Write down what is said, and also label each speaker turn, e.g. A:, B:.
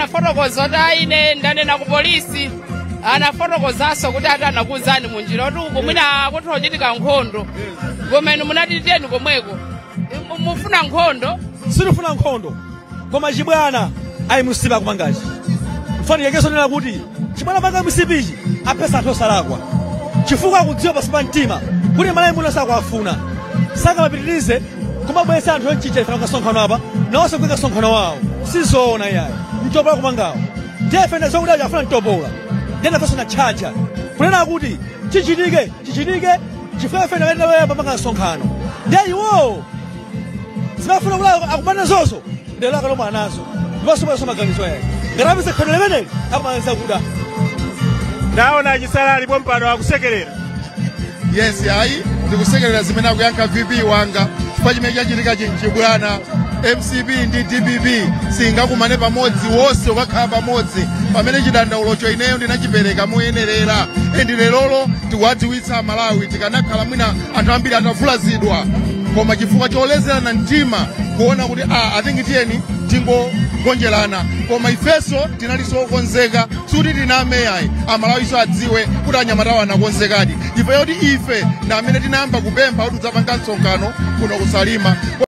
A: Anafotokoza kuti aine ndanena ku polisi, anafotokozanso kuti ati anakuwuzani munjira kuti uku mwina kuti ochitika nkhondo, koma inu munati tiyeni komweko. Mufuna nkhondo?
B: Sitifuna nkhondo, koma chibwana ayi musipa kumangachi mfanikekeso nena kuti chibwana panga musipichi apesa anthu osalakwa, chifukwa akudziwa pasi pa mtima kuti Malawi muno sakuafuna, sangamapitirize kumabweretsa anthu onchicha ifana kasonkhano apa nawonso kuika sonkhano wawo. Sizoona iyayi, mtopola kumangawo ndiye zokuti afuna mtopola, ndiye nafenso natchaja kunena kuti chichitike chichitike, chifukwa ife ndakati pamanga msonkhano, ndiye iwowo zimafuna kuti akumane zozo ndelo akalomwa nazo ndiponso bweso maganizo yake ngati apeza khono limeneli akumanganiza kuda.
C: Ndaona achisala alipo mpano akusekerera.
D: Yes, ayi, ndikusekerera zimene akuyankha VP wanga, chifukwa chimene chachitika chinchibwana. MCP ndi DPP singakumane pamodzi, wonse ukakhala pamodzi pamene chidandaulocho ineyo ndinachipereka moyenerera. Endi lerolo tikuwadziwitsa Malawi, tikanakhala mwina anthu ambiri atavulazidwa, koma chifukwa cholezerana mtima kuona kuti I think tiyeni tingogonjerana, koma ifenso tinalinso okonzeka, sikuti tinameyayi. Amalawiso adziwe kuti anyamatawo anakonzekadi, chifukwa choti ife ndi amene tinayamba kupempha kuti tidzapanga msonkhano kuno kusalima.